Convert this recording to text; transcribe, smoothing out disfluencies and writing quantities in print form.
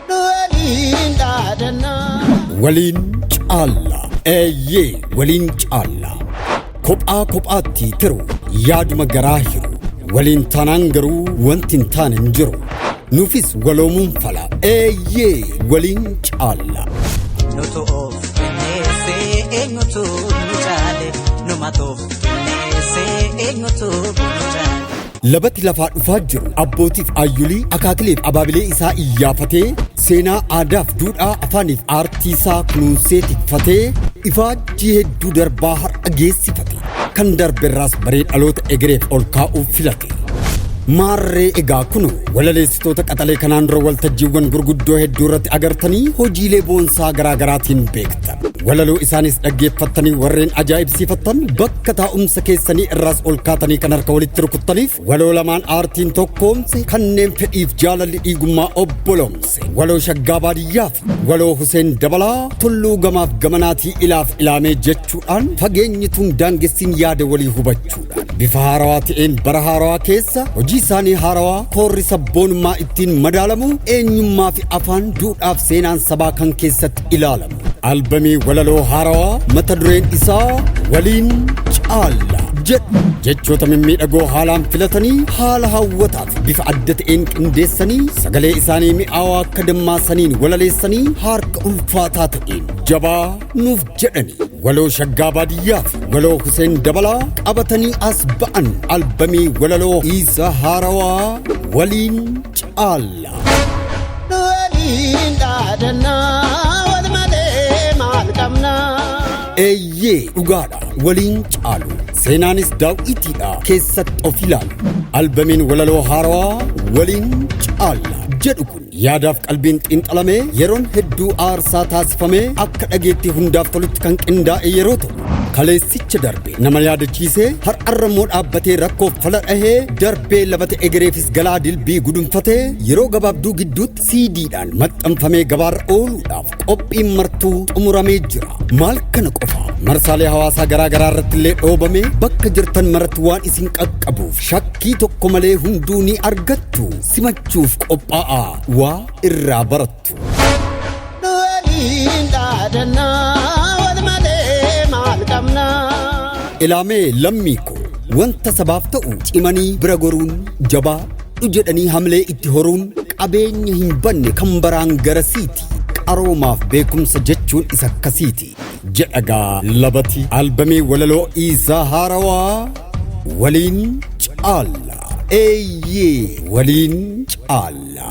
Waliin dhaadannaa. Waliin caalla. Eeyyee, waliin caalla. Kophaa kophaatti tiru, yaaduma garaa hiru. Waliin taanaan garuu wanti hin taane hin jiru. Nuufis waloomuun fala. Eeyyee, waliin caalla. Nutu of qinneessee, eenyutu nu caale? Numatu of qinneessee, eenyutu nu caale? Labati lafaa dhufaa jiru abbootiif aayyolii, akaakileef abaabilee isaa iyyaafatee, seenaa aadaaf duudhaa, afaaniif aartii isaa kunuunsee tikfatee, ifaajjii hedduu darbaa har'a geessifate. Kan darberraas baree dhaloota egereef ol kaa'uuf filate. Maarree egaa kunu walaleessitoota qaxalee kanaan dura waltajjiiwwan gurguddoo hedduu irratti agartanii hojiilee boonsaa garaa garaatiin beektan. Walaloo isaanis dhaggeeffattanii warreen ajaa'ibsiifattan, bakka taa'umsa keessanii irraas ol kaatanii kan harka walitti rukuttaniif, waloo lamaan aartiin tokkoomse, kanneen fedhiif jaalalli dhiigummaa obboloomse, waloo shaggaa baadiyyaa fi waloo Huseen Dabalaa, tulluu gamaaf gamanaatii ilaaf ilaamee jechuudhaan, fageenyi tun daangessiin yaada walii hubachuudhaan, bifa haarawaa ta'een bara haarawaa keessa hojii isaanii haarawaa koorri sabboonummaa ittiin madaalamu, eenyummaa fi afaan, duudhaaf seenaan sabaa kan keessatti ilaalamu, albamii walaloo haarawaa mata dureen isaa Waliin Caalla jedhu, jechoota mimmiidhagoo haalaan filatanii, haala hawwataa fi bifa adda ta'een qindeessanii, sagalee isaanii mi'aawaa akka dammaasaniin walaleessanii, harka ulfaataa ta'een jabaa nuuf jedhanii, waloo shaggaa baadiyyaa fi waloo Huseen Dabalaa qabatanii as ba'an, albamii walaloo isa haarawaa Waliin Caalla. Waliin dhaadannaa, wal malee maal qabnaa? Eeyyee, dhugaadha, waliin caalu. Seenaanis daawwitiidha keessatti of ilaalu. Albamiin walaloo haarawaa Waliin Caalla jedhu kun yaadaaf qalbiin xiinxalamee, yeroon hedduu aarsaa taasifamee, akka dhageettii hundaaf tolutti kan qindaa'e yeroo ta'u, kaleessicha darbe nama yaadachiisee, har'arra immoo dhaabbatee rakkoof fala dhahee, darbee labata egereefis galaa dilbii gudunfatee, yeroo gabaabduu gidduutti CD'dhaan maxxanfamee gabaarra ooluudhaaf qophiin martuu xumuramee jira. Maal kana qofa, marsaalee hawaasaa garaa garaa irratti illee dhoobamee bakka jirtan maratti waan isin qaqqabuuf shakkii tokko malee hunduu ni argattu. Simachuuf qophaa'aa, waa irraa barattu. Waliin dhaadannaa, wal malee maal qabnaa? Ilaamee lammii koo, wanta sabaaf ta'u cimanii bira goruun, jabaa dhu jedhanii hamlee itti horuun qabeenya hin banne kan baraan garasiiti. Qaroomaaf beekumsa jechuun isa akkasiiti. Jedhagaa labati albamii walaloo isaa haarawaa Waliin Caalla. Eeyyee, waliin caalla.